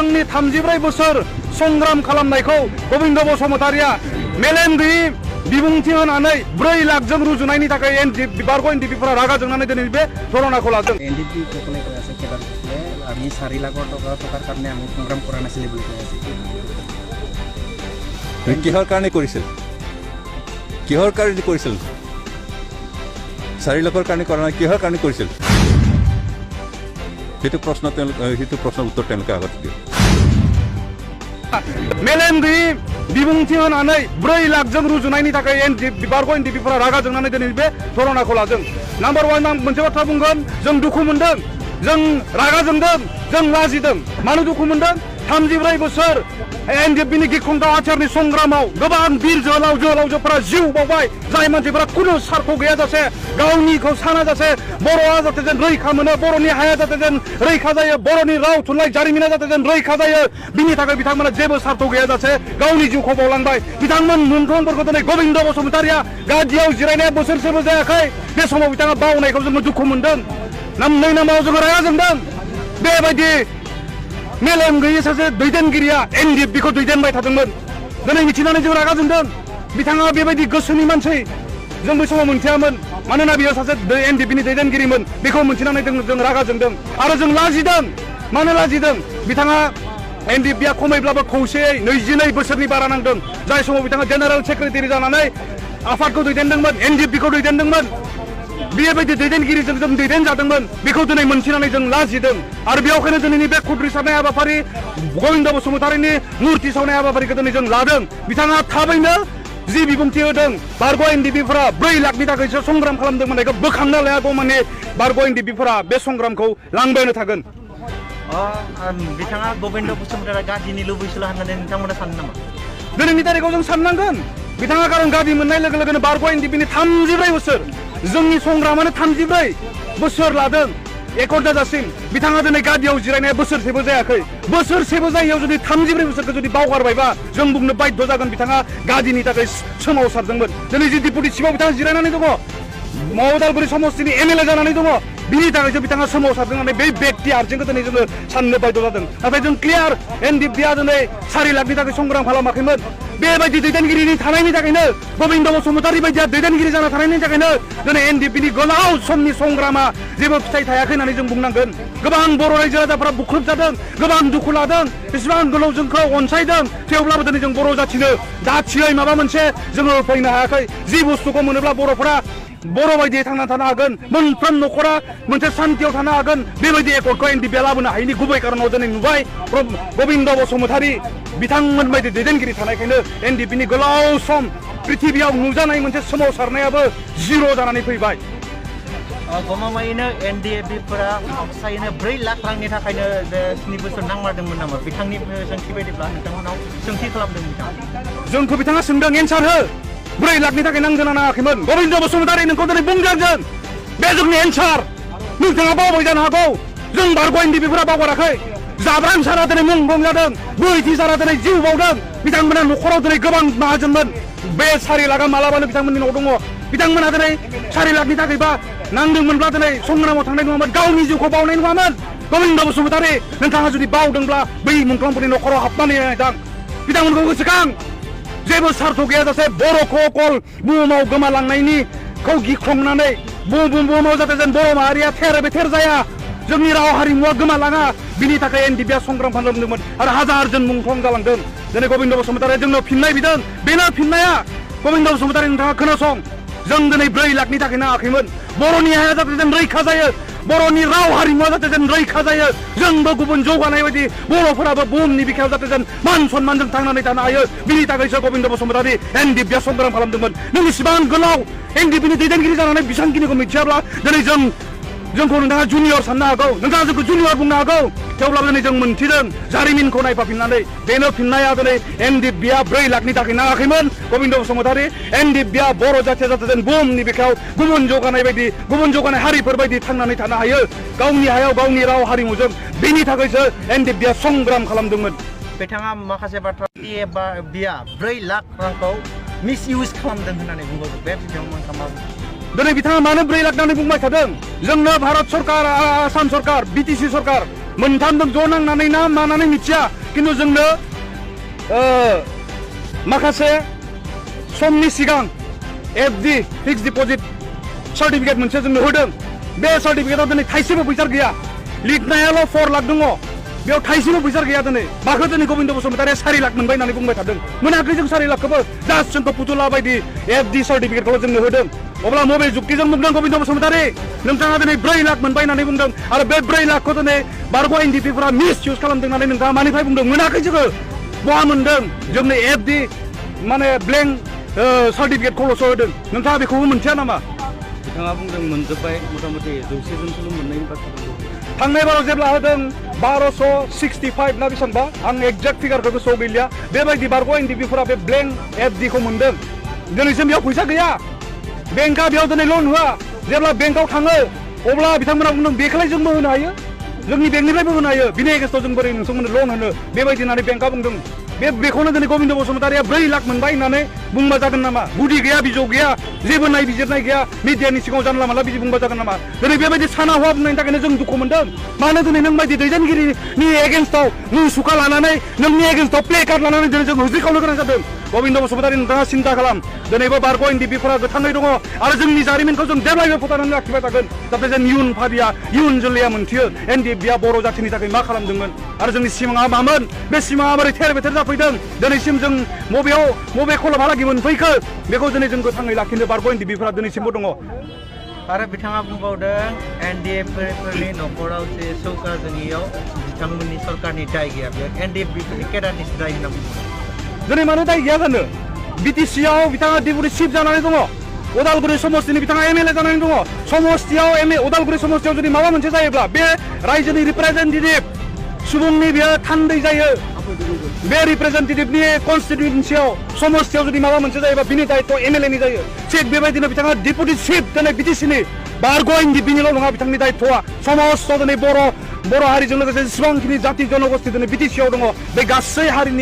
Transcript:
जोंनि 34 बोसोर संग्राम खालामनायखौ गबिन्द बसुमतारिया मेलेम गैयि बिबुंथि होनानै 4 लाखजों रुजुनायनि थाखाय बारग' एनडिपिफोरा रागा जोंनानै दिनै बे धरनाखौ लादों। एनडिपি সকলে কৈ আছে কেইবাৰে আমি 4 লাখ টকাৰ কাৰণে আমি সংগ্ৰাম কৰা নাছিলো বুলি কৈ আছে। কিহৰ কাৰণে কৰিছিল? কিহৰ কাৰণে কৰিছিল? 4 লাখৰ কাৰণে কৰা নাই, কিহৰ কাৰণে কৰিছিল? সেইটো প্ৰশ্নৰ উত্তৰ তেওঁলোকে আগত দিয়ে। मेलेम गैयि बिबुंथि होनानै 4 लाखजों रुजुनायनि थाखाय बारग' एनडिपिफोरा रागा जोंनानै दिनै बे धरनाखौ लादों। नाम्बार 1 आं मोनसे बाथ्रा बुंगोन, जों दुखु मोनदों, जों रागा जोंदों, जों लाजिदों। मानो दुखु मोनदों? 34 बोसोर एनडिपिनि गिख्रंथाव आथारनि संग्रामाव गोबां बिर जोहोलावजोफोरा जिउ बावबाय, जाय मानसिफोरा खुनु सार्थ गैयाजासे गावनिखौ सानाजासे बर'आ जाहाथे जेन रैखा मोनो, बर'नि हाया जाहाथे जेन रैखा जायो, बर'नि राव थुनलाइ जारिमिना जाहाथे जेन रैखा जायो, बिनि थाखाय बिथांमोना जेबो सार्थ गैयाजासे गावनि जिउखौ बावलांबाय। बिथांमोन मुंख्लंफोरखौ दिनै गबिन्द बसुमतारिया गादियाव जिरायनाया बोसोरसेबो जायाखै। बे समाव बिथाङा बावनायखौ जोङो दुखु मोनदों। नामनै नामाव जोङो रागा जोंदों। बेबायदि मेलेम गैयि सासे दैदेनगिरिया एनडिपिखौ दैदेनबाय थादोंमोन। दिनै मिथिनानै जों रागा जोंदों। बिथाङा बेबायदि गोसोनि मानसि जों बै समाव मोनथियामोन, मानोना बियो सासे एनडिपिनि दैदेनगिरिमोन। बेखौ मोनथिनानै जों रागा जोंदों आरो जों लाजिदों। मानो लाजिदों? बिथाङा एनडिपिया खमैब्लाबो खौसेयै 22 बोसोरनि बारा नांदों। जाय समाव बिथाङा जेनेरेल सेक्रेटारि जानानै आफादखौ दैदेनदोंमोन, एनडिपिखौ दैदेनदोंमोन। बेबायदि दैदेनगिरिजों जों दैदेनजादोंमोन, बेखौ दिनै मोनथिनानै जों लाजिदों। आरो बेयावखायनो दिनैनि बे खुद्रि सारनाय हाबाफारि, गबिन्द बसुमतारिनि मुर्ति सावनाय हाबाफारिखौ दिनै जों लादों। बिथाङा थाबैनो जि बिबुंथि होदों, बारग' एनडिपिफोरा 4 लाखनि थाखायसो संग्राम खालामदोंमोन, बेखौ बोखांना लायागौ माने बारग' एनडिपिफोरा बे संग्रामखौ लांबायानो थागोन। बिथाङा गबिन्द बसुमतारिया गादिनि लुबैसुला होननानै नोंथांमोना सानो नामा? दिनैनि तारिखाव जों साननांगोन। बिथाङा खारन गादि मोननाय लोगो लोगोनो बारग' एनडिपिनि 34 बोसोर, जोंनि संग्रामानो 34 बोसोर लादों एकर्ड जाजासिम। बिथाङा दिनै गादियाव जिरायनाया बोसोरसेबो जायाखै। बोसोरसेबो जायैयाव जुदि 34 बोसोरखौ जुदि बावगारबायबा जों बुंनो बाध्य जागोन बिथाङा गादिनि थाखाय सोमावसारदोंमोन। दिनै जि डिपुटि चिफआव बिथाङा जिरायनानै दङ, उदालगुरि समस्तिनि एमएलए जानानै दङ, बिनि थाखायसो बिथाङा सोमावसारदों होननानै बै व्यक्ति आर्जेंखौ दिनै जोङो साननो बाध्य जादों। नाथाय जों क्लियार एनडिपिया दिनै 4 लाखनि थाखाय संग्राम खालामाखैमोन। बेबायदि दैदेनगिरिनि थानायनि थाखायनो, गबिन्द बसुमतारि बायदिया दैदेनगिरि जाना थानायनि थाखायनो दिनै एनडिपिनि गोलाव समनि संग्रामा जेबो फिथाइ थायाखै होननानै जों बुंनांगोन। गोबां बर' रायजो राजाफोरा बुख्रुब जादों, गोबां दुखु लादों, बेसेबां गोलाव जोंखौ अनसायदों, थेवब्लाबो दिनै जों बर' जाथिनो दाथियै माबा मोनसे जोङो फैनो हायाखै। जि बुस्थुखौ मोनोब्ला बर'फोरा बर' बायदियै थांना थानो हागोन, मोनफ्रोम न'खरा मोनसे सान्थियाव थानो हागोन, बेबायदि एकर्डखौ एनडिपिया लाबोनो हायैनि गुबै कारनाव दिनै नुबाय गबिन्द बसुमतारि बिथांमोन बायदि दैदेनगिरि थानायखायनो एनडिपिनि गोलाव सम पृथिबियाव नुजानाय मोनसे सोमावसारनायाबो जिर' जानानै फैबाय। गमामायैनो एनडिपिफोरा हसायैनो 4 लाख रांनि थाखायनो 7 बोसोर नांमारदोंमोन नामा? बिथांनि सोंथि बायदिब्ला नोंथांमोनाव सोंथि खालामदों बिथाङा। जोंखौ बिथाङा सोंदों, एन्सार हो। 4 लाखनि थाखाय नांगोना नाङाखैमोन? गबिन्द बसुमतारि नोंखौ दिनै बुंजागोन, बे जोंनि एन्सार। नोंथाङा बावबाय जानो हागौ, जों बारग' एनडिपिफोरा बावगाराखै। जाब्रां सारा दिनै मुं गं जादों, बैथि सारा दिनै जिउ बावदों। बिथांमोना न'खराव दिनै गोबां माहाजोनमोन। बे 4 लाखआ मालाबानो बिथांमोननि न'आव दङ। बिथांमोना दिनै 4 लाखनि थाखायबा नांदोंमोनब्ला दिनै संग्रामाव थांनाय नङामोन, गावनि जिउखौ बावनाय नङामोन। गबिन्द बसुमतारि नोंथाङा जुदि बावदोंब्ला बै मुंख्लंफोरनि न'खराव हाबनानै नायदां, बिथांमोनखौ गोसोखां। जेबो सार्थ गैयाजासे बर'खौ अकल बुहुमाव गोमालांनायनिखौ गिख्रंनानै बुहुमाव जाहाथे जेन बर' माहारिया थेर बेथेर जाया, जोंनि राव हारिमुवा गोमालाङा, बिनि थाखाय एनडिपिया संग्राम खालामदोंमोन आरो हाजारजन मुंख्लं जालांदों। दिनै गबिन्द बसुमतारिया जोंनो फिननाय बिदों। बेनो फिननाया। गबिन्द बसुमतारि नोंथाङा खोनासं, जों दिनै 4 लाखनि थाखाय नाङाखैमोन। बर'नि हाया जाहाथे जेन रैखा जायो, बर'नि राव हारिमुवा जाहाथे जेन रैखा जायो, जोंबो गुबुन जौगानाय बायदि बर'फोराबो बुहुमनि बिखायाव जाहाथे जेन मान सन्मानजों थांनानै थानो हायो, बिनि थाखायसो गबिन्द बसुमतारि एनडिपिया संग्राम खालामदोंमोन। नों इसिबां गोलाव एनडिपिनि दैदेनगिरि जानानै बेसांखिनिखौ मिथियाब्ला दिनै जोंखौ नोंथाङा जुनियर साननो हागौ, नोंथाङा जोंखौ जुनियर बुंनो हागौ, थेवब्लाबो दिनै जों मोनथिदों जारिमिनखौ नायफाफिननानै। बेनो फिननाया दिनै एनडिपिया 4 लाखनि थाखाय नाङाखैमोन। गबिन्द बसुमतारि एनडिपिया बर' जाथिया जाहाथे जेन बुहुमनि बिखायाव गुबुन जौगानाय बायदि, गुबुन जौगानाय हारिफोर बायदि थांनानै थानो हायो गावनि हायाव गावनि राव हारिमुजों, बेनि थाखायसो एनडिपिया संग्राम खालामदोंमोन। बिथाङा माखासे बाथ्रा बिया 4 लाख रांखौ मिस इउज खालामदों होननानै बुंबाय। बे भिडिअ'आव नोंथाङा दिनै बिथाङा मानो 4 लाख होननानै बुंबाय थादों? जोंनो भारत सरकार, आसाम सरकार, बिटिसि सरकार मोनथामजों ज' नांनानै ना मानानै मिथिया खिन्थु जोंनो माखासे समनि सिगां एफडि फिक्स डिप'जिट सार्टिफिकेट मोनसे जोंनो होदों बे सार्टिफिकेटआव दिनै थाइसेबो फैसा गैया लिरनायाल' 4 लाख दङ बेयाव थाइसेबो फैसा गैया दिनै माखौ दिनै गबिन्द बसुमतारिया 4 लाख मोनबाय होननानै बुंबाय थादों मोनाखै जों 4 लाखखौबो जास्ट जोंखौ फुथुला बायदि एफडि सार्टिफिकेटखौल' जोंनो होदों अब्ला मबे जुक्तिजों बुंदों गबिन्द बसुमतारि नोंथाङा दिनै 4 लाख मोनबाय होननानै बुंदों आरो बे 4 लाखखौ दिनै बारग' एनडिपिफोरा मिस इउज खालामदों होननानै नोंथाङा मानिफ्राय बुंदों मोनाखै जोङो बहा मोनदों जोंनो एफडि माने ब्लेंक सार्टिफिकेटखौल'सो होदों नोंथाङा बेखौबो मोनथिया नामा बिथाङा बुंदों मोनजोब्बाय मथा मथि 100 जनसोल' मोननायनि बाथ्रा थांनाय बाराव जेब्ला होदों 1265 ना बेसेबांबा आं एक्जेक्ट फिगारखौ गोसोआव गैलिया बेबायदि बारग' एनडिपिफोरा बे ब्लेंक एफडिखौ मोनदों दिनैसिम बेयाव फैसा गैया बेंकआ बेयाव दिनै लन होआ जेब्ला बेंकआव थाङो अब्ला बिथांमोना बुंदों बेखौलाय जोंबो होनो हायो जोंनि बेंकनिफ्रायबो होनो हायो बिनि एगेन्स्टआव जों बोरै नोंथांमोननो लन होनो बेबायदि होननानै बेंकआ बुंदों बेखौनो दिनै गबिन्द बसुमतारिया 4 लाख मोनबाय होननानै बुंबा जागोन नामा गुदि गैया बिजौ गैया जेबो नायबिजिरनाय गैया मिडियानि सिगाङाव जानला मानला बिदि बुंबा जागोन नामा दिनै बेबायदि साना हौवा बुंनायनि थाखायनो जों दुखु मोनदों मानो दिनै नों बायदि दैदेनगिरिनि एगेन्स्टआव मुसुखा लानानै नोंनि एगेन्स्टआव प्ले कार्ड लानानै दिनै जों होज्रिखावनो गोनां जादों गबिन्द बसुमतारि नोंथाङा सिन्था खालाम दिनैबो बारग' एनडिपिफोरा गोथाङै दङ आरो जोंनि जारिमिनखौ जों जेब्लायबो फोथांनानै लाखिबाय थागोन जाहाथे जों इयुन फारिया इयुन जोलैया मोनथियो एनडिपिआ बर' जाथिनि थाखाय मा खालामदोंमोन आरो जोंनि सिमाङा मामोन बे सिमाङा बोरै थेर बेथेर जाफैदों दिनैसिम जों बबे खलबहालागि मोनफैखो बेखौ दिनै जों गोथाङै लाखिनो बारग' एनडिपिफोरा दिनैसिमबो दङ आरो बिथाङा बुंबावदों एनडिएफोरनि न'खराव जे सौका जोंनियाव बिथांमोननि सरकारनि दाय गैया बेयाव एनडिएफफोरनि केडारनिसो दाय होनना बुंदों दिनै मानो दाय गैया जानो बिटिसिआव बिथाङा डिपुटि चिफ जानानै दङ उदालगुरि समस्तिनि बिथाङा एमएलए जानानै दङ समस्तियाव उदालगुरि समस्तियाव जुदि माबा मोनसे जायोब्ला बे रायजोनि रिप्रेजेन्टेटिभ सुबुंनि बेयो थान्दै जायो बे रिप्रेजेन्टेटिभनि कनस्टिटुएन्सियाव समस्तियाव जुदि माबा मोनसे जायोबा बिनि दायित्व एमएलएनि जायो थिग बेबायदिनो बिथाङा डिपुटि चिफ दिनै बिटिसिनि बारग' एनडिपिनिल' नङा बिथांनि दायित्वआ समस्त दिनै बर' हारिजों लोगोसे जेसेबांखिनि जाति जनगोष्ठि दिनै बिटिसिआव दङ बे गासै हारिनि